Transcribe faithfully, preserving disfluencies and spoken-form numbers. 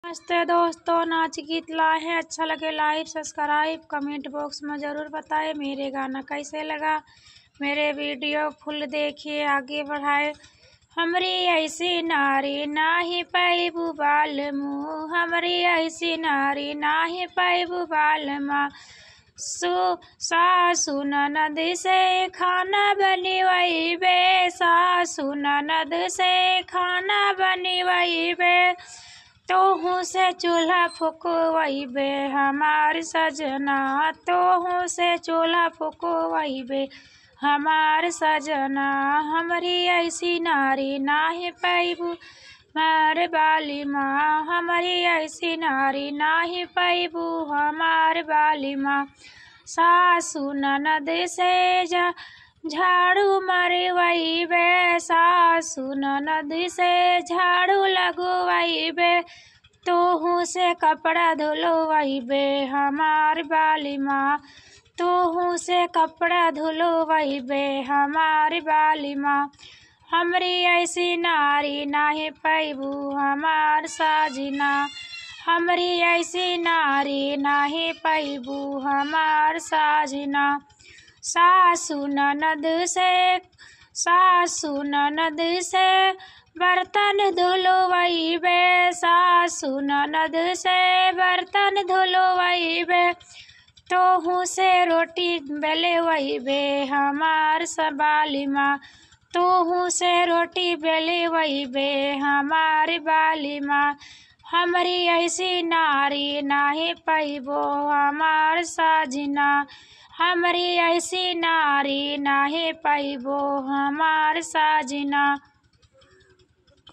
नमस्ते दोस्तों, नाच गीत लाए हैं, अच्छा लगे like, subscribe, comment box में ज़रूर बताएं मेरे गाना कैसे लगा। मेरे video full देखिए, आगे बढ़ाए। हमरी ऐसी नारी नाही पैबू बालमू, हमरी ऐसी नारी नाही पैबू बालमा। सु-, सासु ननद से खाना बनवैबे, सासु ननद से खाना बनवैबे, तोहू से चूल्हा फुकवैबे हमार सजना, तोहू से चूल्हा फुकवैबे हमार सजना। हमरी ऐसी नारी नाही पैबू हमार बाली माँ, हमरी ऐसी नारी नाही पैबू हमार बाली माँ। सासु ननद से जा झाड़ू मरवैबे, सासु ननद से झाड़ू लगवैबे, तोहू से कपड़ा धुलवैबे हमार बाली माँ, तोहू से कपड़ा धुलवैबे हमार बाली माँ। हमरी ऐसी नारी नाही पैबू हमार साजना, हमरी ऐसी नारी नाही पैबू हमार साजना। सासु ननद से, सासु ननद से बर्तन धुलवैबे, सासु ननद से बर्तन धुलवैबे, तोहू से रोटी बेलवैबे हमार स-, बाली माँ, तोहू से रोटी बेलवैबे हमार बाली माँ। हमरी ऐसी नारी नाही पैबो हमार साजना, हमरी ऐसी नारी नाही पैबो हमार साजना।